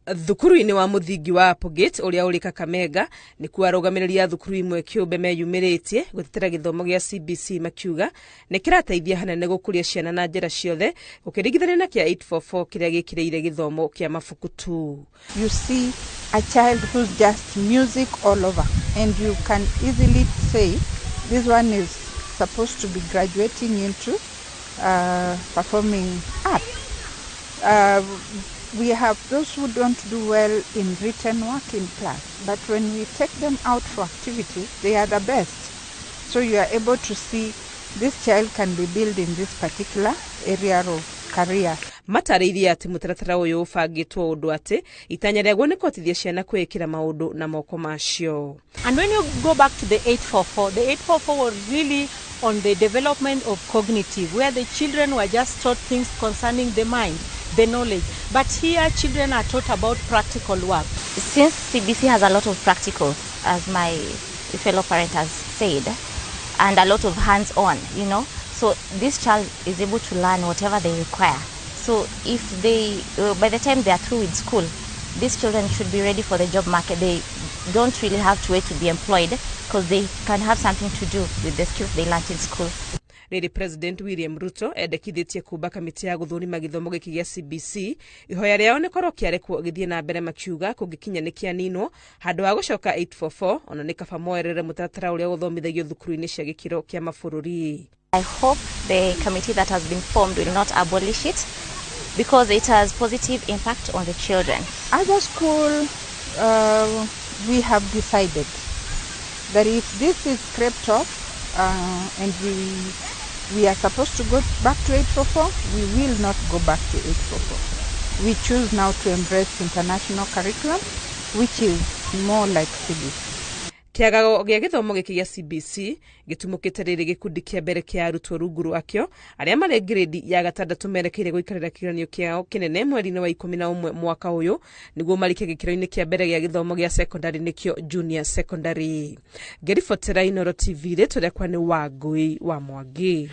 Thukuru-inĩ wa mũthingi wa Applegate ũrĩa ũrĩ Kakamega nĩkuo arũgamĩrĩri a thukuru imwe kĩũmbe meyumĩrĩtie gũtetera gĩthomo gĩa CBC, makiuga nĩ kĩrateithia hanene gũkũria ciana na njĩra ciothe gũkĩringithanio na kĩa 844 kĩrĩa gĩkĩrĩire gĩthomo kĩa mabuku tu. You see a child who's just music all over, and you can easily say this one is supposed to be graduating into performing art. We have those who don't do well in written work in class, but when we take them out for activities, they are the best. So you are able to see this child can be built in this particular area of career. Matarĩirie atĩ mũtaratara ũyũ ũbangĩtwo ũndũ atĩ itanya rĩaguo nĩ kũhotithia ciana kwĩĩkĩra maũndũ na moko macio. And when you go back to the 844, the 844 was really on the development of cognitive, where the children were just taught things concerning the mind, the knowledge. But here, children are taught about practical work. Since CBC has a lot of practicals, as my fellow parent has said, and a lot of hands-on, so this child is able to learn whatever they require. So if they, by the time they are through with school, these children should be ready for the job market. They don't really have to wait to be employed because they can have something to do with the skills they learnt in school. Rĩrĩ President William Ruto endekithĩtie kumba kamĩtĩ ya gũthũrima gĩthomo gĩkĩ gĩa CBC, ihoya rĩao nĩ korwo kĩarekwo gĩthiĩ na mbere, makiuga kũngĩkinya nĩ kĩaninwo handũ ha gũcoka 844 ona nĩ kaba moerere mũtaratara ũrĩa ũthomithagio thukuru-inĩ cia gĩkĩro kĩa mabũrũri. I hope the committee that has been formed will not abolish it because it has positive impact on the children. As a school, we have decided that if this is scraped off and we are supposed to go back to 844, we will not go back to 844. We choose now to embrace international curriculum, which is more like CBC. Kĩagago gĩa gĩthomo gĩkĩ gĩa CBC gĩtumũkĩte rĩrĩ gĩkundi kĩa mbere kĩa arutwo rungu rwakĩo arĩa marĩ grade ya gatandatũ merekeire gũikarĩra kĩgeranio kĩao kĩnene mweri-inĩ wa 11 mwaka ũyũ nĩguo marike gĩkĩro-inĩ kĩa mbere gĩa gĩthomo gĩa secondary, nĩkĩo junior secondary. Ngĩribotera Inooro TV, rĩtwa rĩakwa nĩ Wangũi wa Mwangi.